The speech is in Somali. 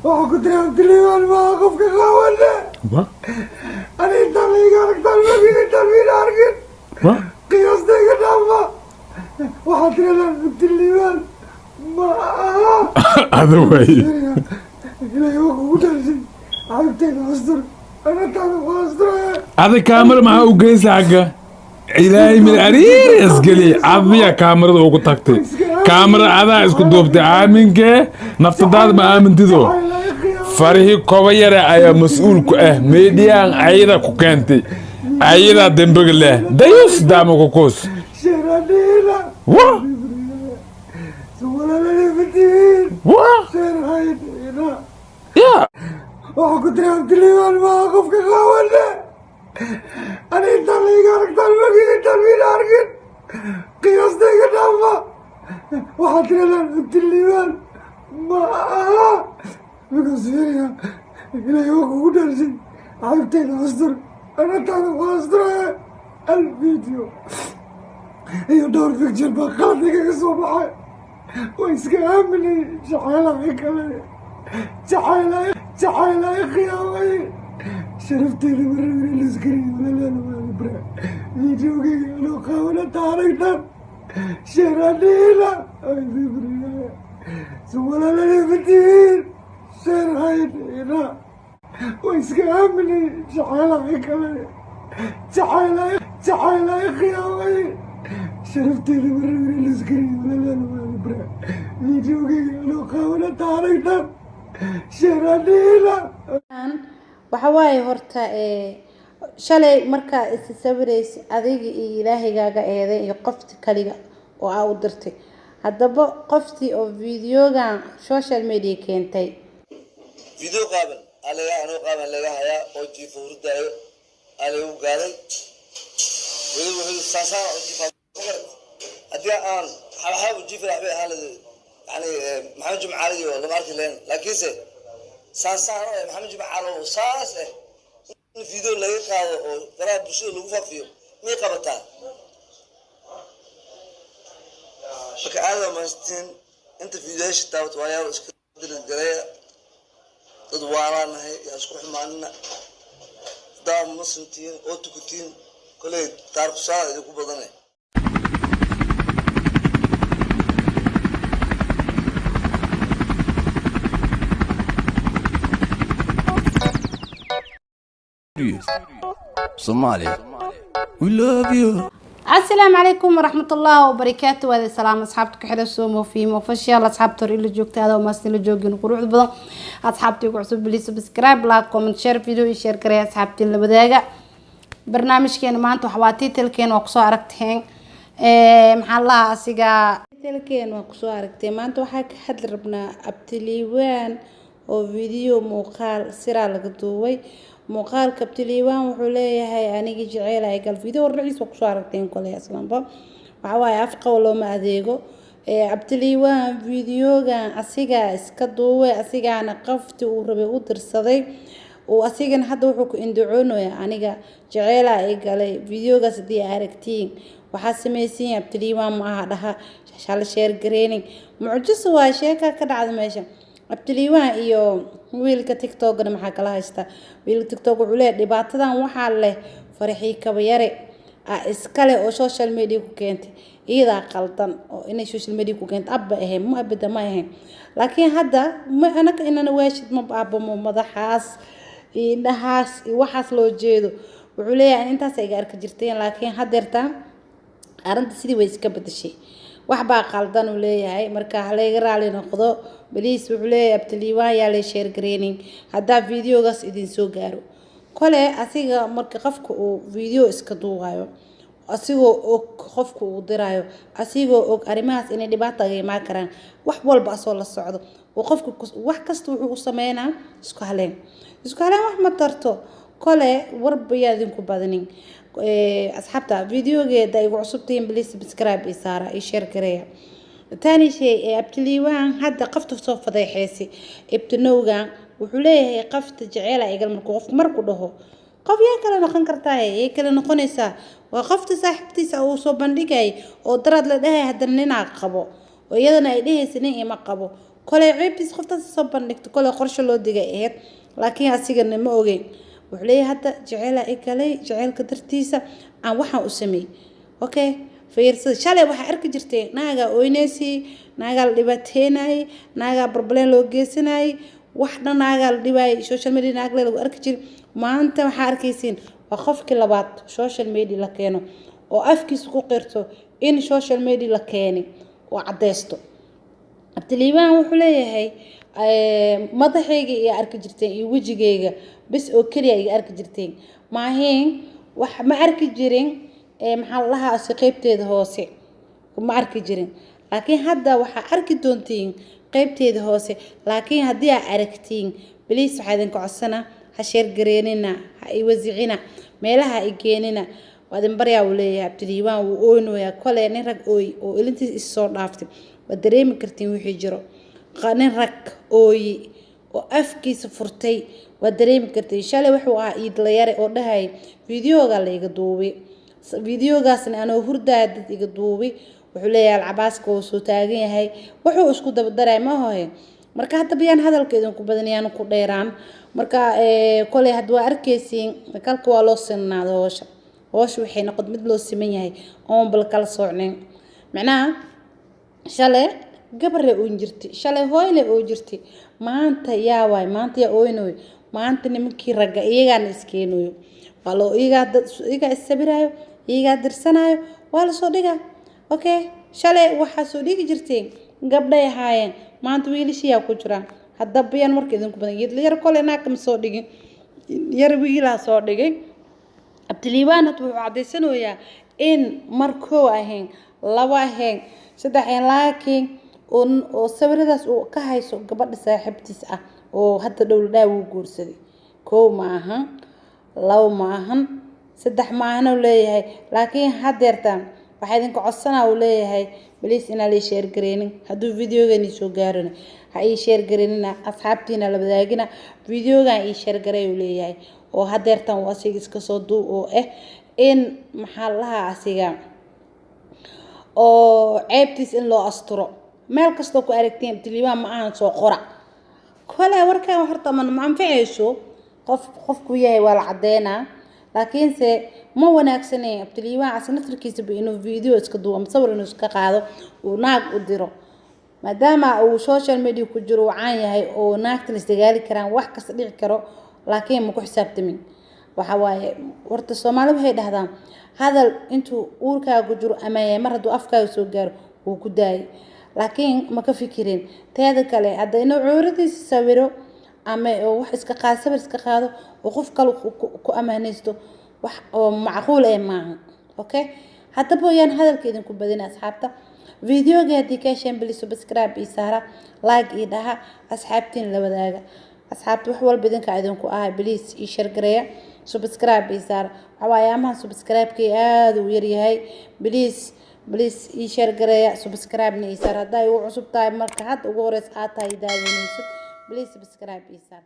Waxaa ku tiri Abdiliimaan maa qofka qaawane. Wa? Ani intaan laiga aragtaan mabiga intaan miina arkin. Wa? Qiyaastayga dhaafa. Waxaa tiradaan Abdiliimaan ma aha. Ada waay. Ilaahay waa kugu dharshay, xabibtayda astur, anataada ku asturaya. Ada kaamara maxaa u geysa xagga? Ilaahay mid ariiri isgeliy, adiya kaamarada ugu tagtay, kaamara adaa isku duubtay. Aaminkee naftadaada ma aamintido? Farihii koba yare ayaa mas-uul ku ah meedhiyaan, ayada ku keentay, ayadaa dembiga leh. Dayus daama kukuus. Sheeradhiina. Wa? Suwalalalifatiin. Wa? Sheerhaydhiina. Ya. Waxaa ku tiri Abdiliimaan maa qofka qaawane. Ani intaan laiga aragtaan mabiga intaan miina arkin. Qiyaastayga dhaafa. Waxaa tiradaan Abdiliimaan ma aha. Because fiiriya, Ilaahay waa kugu dharshay, xabibtayda astur, anataada ku asturaya. Al video iyo dhowr picture baa qalad igaga soo baxay. Waa iska aaminay, jacaylaha kale, jacayla, jacayla khiyaamay. Sharafteyda marabin laskariyo. Walaalayaal, bra videogeyga anoo qaawana taaragtan sheeradhiina suwalalalifatiin sheerhaydhiina. Waa iska aaminay, jacaylaha kale, jacayla, jacayla khiyaamay. Sharafteyda marabin laskariyo. Walaalayaal, bra videogeyga anoo qaawana taaragtan sheeradhiina. Waxa waaye horta shalay markaa isi sawiraysa adiga iyo ilaahigaaga eeday iyo qofti kaliga oo aa u dirtay. Haddaba qoftii oo videogan social media keentay. Video qaaban aa laga, anoo qaaban laga hayaa oo jiifo hurdaayo aa lagu gaaday. Weliba wuxuu saasaan u jiifaa magarat. Haddii aan xabxaab u jiifi waxbay ahaan lahayd, yani Maxamed Jimcaali iyo lama arki lahayn, laakiinse saasaan oo Maxamed Jimcaali oo saas eh in video laga qaado oo baraha bulshada lagu faafiyo miyay qabataa? Marka aad waa mahadsantiin inta videoyaasha taabat. Waayaal iska dirilgareeya, dad waalaanahay yaa isku xumaanina. Haddaa muslimtihiin oo tukatiin, koley taarkusaada idinku badanay. Somalia. We love you. Asalaamu calaykum waraxmatullaahi wabarakaatu. Waada salaam asxaabta ku xiran Somo Film Official, asxaabta hore ila joogta, aada maastin la joogin quruxda badan. Asxaabta igu cusub, please subscribe, like, comment, share video iyo share gareeya, asxaabtii la wadaaga. Barnaamijkeena maanta waxa waa title-keena waa kusoo aragteen, maxaa la lahaa asiga, title-keena waa kusoo aragteen. Maanta waxaa ka hadli rabnaa Abtiliiwaan oo video muuqaal siraa laga duubay. Muuqaalka Abtiliiwaan wuxuu leeyahay anigii jeceyl ay gal. Video hornaciis waa kusoo aragteen koley. Aslanba waxa waaye afqaw looma adeego. Abtiliiwaan videogan asigaa iska duubay, asigaana qafti uu rabay u dirsaday, uu asigana hadda wuxuu ku indacoonayaa aniga jeceylaa i galay. Videogaas haddii aa aragtiin, waxaa samaysiin Abtiliiwaan ma aha dhaha, hala share gareynin. Mucjiso waa sheeka ka dhacda meesha. Abtiliiwaan iyo wiilka TikTokna maxaa kala haysta? Wiilka TikTok wuxuu leeyahay dhibaatadan waxaa leh Farxii Kabayare aa iskale oo social media ku keentay, iyadaa qaldan oo inay social media ku keentay abba ahayn, ma abada ma ahayn. Laakiin hadda ma anaka inana waashid ma aabamo madaxaas iyo indhahaas iyo waxaas loo jeedo. Wuxuu leeyahay intaas iga arki jirteen, laakiin haddeerta arrinta sidii way iska bedeshay, wax baa qaldan uu leeyahay. Marka halayga raali noqdo baliis. Wuxuu leeyahay Abtiliiwaan yaa lay share gareynin haddaa videogaas idin soo gaaro. Kole asiga marka qofka uu video iska duubayo asigoo og qofka uu dirayo, asigoo og arrimahaas inay dhibaata aga imaan karaan, wax walba asoo la socdo oo qofka wax kasta wuxuu u sameynaa isku haleen, isku haleen wax ma tarto. Kole warba yaa idinku badanin. Asxaabta videogeeda igu cusubtihiin, please subscribe iyo saara iyo share gareeya. Tani shay ee Abtiliiwaan hadda qafta soo fadeexeysay ibtinowgan, wuxuu leeyahay qafta jeceela igal. Markuu qofku markuu dhaho qof yaa kale noqon kartaa, yay kale noqonaysaa? Waa qofta saaxiibtiisa uu soo bandhigay oo daraad la dhahay haddana ninaa qabo oo iyadana ay dhehaysa nin ima qabo. Koley ceebtiis qoftaas soo bandhigto, koley qorshe loo digay ahayd, laakiin asigana ma ogeyn. Wuxuu leeyahay hadda jeceela i galay, jeceylka dartiisa aan waxaan u sameeyey. Okay, fiirsada, shalay waxaa arki jirtay naagaa oyneysay, naagaa la dhibaateynayay, naagaa barbaleen loo geysanayay, wax dhan naagaa la dhibaayay, social media naagle lagu arki jiray. Maanta waxaa arkaysiin waa qofkii labaad social media la keeno oo afkiisa ku qirto in social media la keenay oo caddeysto. Abdiliibaan wuxuu leeyahay madaxayga iyo arki jirteen iyo wejigayga bis oo keliya iga arki jirteen, maahayn wax ma arki jirin. Maxaa la dhahaa, si qeybteeda hoose ma arki jirin, laakiin hadda waxaa arki doontiin qeybteeda hoose. Laakiin haddii aa aragtiin, please, waxaa idinka codsana ha share gareynina, ha i wasicina, meelaha ha i geenina, waa idin baryaa, uu leeyahay Abdiliibaan. Wuu ooynayaa kole, nin rag ooy oo ilintiis is soo dhaaftay, waad dareemi kartiin wixii jiro. Nin rag ooyi oo afkiisa furtay, waad dareemi kartiin. Shalay wuxuu ahaa iidlayare oo dhahayay videoga la iga duubay, videogaasna anoo hurdaaya dad iga duubay. Wuxuu leeyahay Alcabaaska oo soo taagan yahay, wuxuu isku dabadaray ma hohe. Marka hadda bayaan hadalka idinku badan yaan ku dheeraan. Marka koley hadda waa arkaysiin, kalka waa loo sinnaada hoosha. Hoosha waxay noqon mid loo siman yahay oon bal kala soocnayn. Macnaha shalay gabarle oon jirtay, shalay hooyle oo jirtay, maanta yaa waay? Maanta yaa ooynayo? Maanta nimankii ragga iyagaana iskeenayo, waa loo iyagaa dad iyagaa issawirayo, iyagaa dirsanaayo, waa lasoo dhigaa. Okay, shalay waxaa soo dhigi jirteen gabdhay ahaayeen, maanta wiilashiyaa ku jiraan. Haddaba yaan marka idinku badan yar, kole naag kama soo dhigin, yar wiilaa soo dhigay. Abdiliibaan hadda wuxuu caddaysanayaa in mar koow ahayn, labo ahayn, saddex ahayn, laakiin oo sawiradaas uu ka hayso gabadha saaxiibtiis ah oo hadda dhow la dhaha wuu guursaday. Koow ma ahan, labo ma ahan, saddex ma ahan uu leeyahay. Laakiin haddeertaan waxaa idinka codsanaa, uu leeyahay, please inaan lii share gareynin. Hadduu videogani soo gaarona, ha ii share gareynina, asxaabtiina la wadaagina. Videogan ii share garay, uu leeyahay, oo haddeertan uu asiga iska soo duub oo ah in maxaa la dhahaa asiga oo ceebtiis in loo asturo. Meel kastoo ku aragtiin Abdiliibaan ma ahan, soo qora. Kole warkaan horta ma anficayso. Qof qofku yahay waa la cadeynaa, laakiinse ma wanaagsanay Abdiliibaan asi naftarkiisaba inuu video iska duubo ama sawir inuu iska qaado uu naag u diro, maadaama uu social media ku jiro, uu caan yahay oo naagta la isdagaali karaan, wax kasta dhici karo. Laakiin ma ku xisaabtamin. Waxa waaye horta Soomaali waxay dhahdaan hadal intuu uurkaaga ku jiro ama yahay, mar hadduu afkaaga soo gaaro wuu ku daayay. Laakiin ma ka fikirin teeda kale hadda inuu cuuradiisa sawiro ama oo wax iska qaado, sawir iska qaado oo qof kale ku amaanaysto, wax oo macquul eh maaha. Okay, haddaba yaan hadalka idinku badin, asxaabta. Videoga haddii ka hesheen, please subscribe ii saara, like ii dhaha, asxaabtiin la wadaaga. Asxaabta, wax walba idinka idinku ahay, please ii share gareeya, subscribe ii saara. Waxa waaye amahan subscribe-kii aada uu yaryahay. Please, please ii share gareeya, subscribe-na ii saar haddaa igu cusub tahay. Marka hadda ugu horeysa aad tahay daawanayso, please subscribe ii saar.